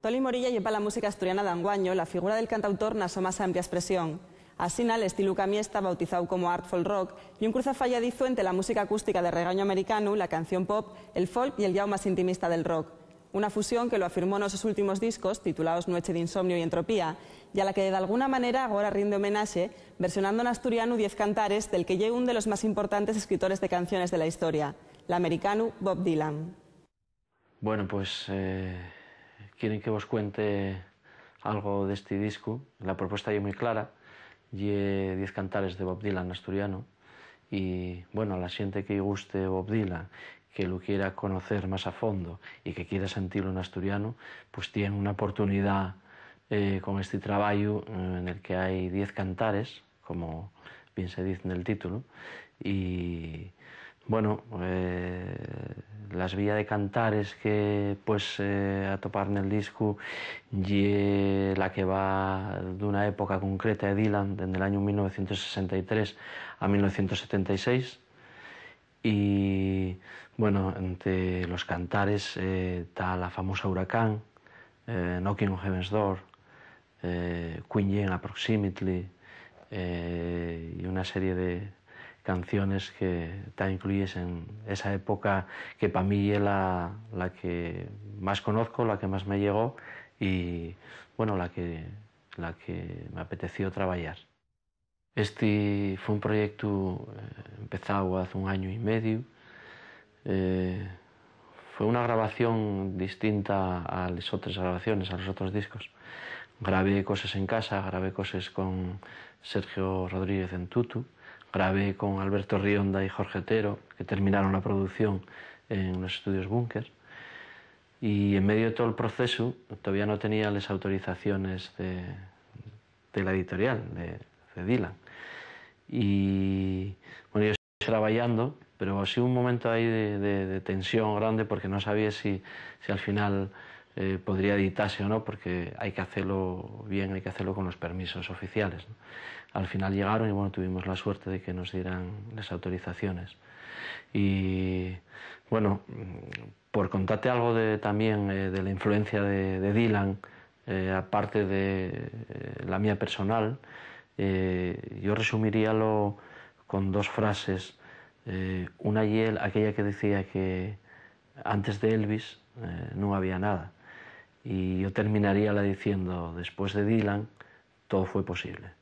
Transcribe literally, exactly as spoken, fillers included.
Toli Morilla ye pa la música asturiana d'anguaño la figura del cantautor na so más amplia espresión. Asina, l'estilu qu'amiesta, bautizáu como art folk rock, ye un cruzafayadizu ente la música acústica de regañu americanu, la canción pop, el folk y el llau más intimista del rock. Una fusión que lo afirmó nos sos últimos discos, titulaos Nueche d'insomnio y Entropía, y a la que, d'alguna manera, agora rinde homenaxe, versionando n'asturianu diez cantares del que ye ún de los más importantes escritores de canciones de la historia, l'americanu Bob Dylan. Bueno, pues, eh, quieren que vos cuente algo d'esti discu. La propuesta ye mui clara, ye diez cantares de Bob Dylan n'asturianu. Y, bueno, a la xente que-y guste Bob Dylan, que lu quiera conocer más a fondo y que quiera sentilu n'asturianu, pues tien una oportunidá, eh, con esti trabayu, eh, nel que hai diez cantares, como bien se diz nel títulu, y, bueno, eh, la esbía de cantares que, pues, eh, atopar nel discu ye la que va d'una época concreta de Dylan, dende l'añu mil novecientos sesenta y tres a mil novecientos setenta y seis, y, bueno, ente los cantares, eh, ta la famosa Huracán, eh, Knocking on Heaven's Door, eh, Queen Jane Approximately, eh, y una serie de canciones que ta incluíes en esa época que pa mí ye la, la que más conozco, la que más me llegó y, bueno, la que, la que me apeteció trabayar. Esti fue un proyectu, eh, empezáu hace un añu y mediu. Eh, fue una grabación distinta a les otres grabaciones, a los otros discos. Grabé coses en casa, grabé coses con Sergio Rodríguez en Tutu, grabé con Alberto Rionda y Jorge Otero, que terminaron la producción en los estudios Búnker. Y en medio de todo el proceso, todavía no tenía les autorizaciones de, de la editorial, de, de Dylan. Y, bueno, yo trabayando, pero ha sido un momento ahí de, de, de tensión grande porque no sabía si, si al final, eh, podría editase o no, porque hai que hacelo bien, hai que hacelo con los permisos oficiales, ¿no? Al final llegaron y, bueno, tuvimos la suerte de que nos dieran las autorizaciones. Y, bueno, por contate algo de, también, eh, de la influencia de, de Dylan, eh, aparte de, eh, la mía personal, eh, yo resumiríalo con dos frases. Eh, una ye aquella que decía que antes de Elvis, eh, nun había nada. Y yo terminaría la diciendo, después de Dylan, todo fue posible.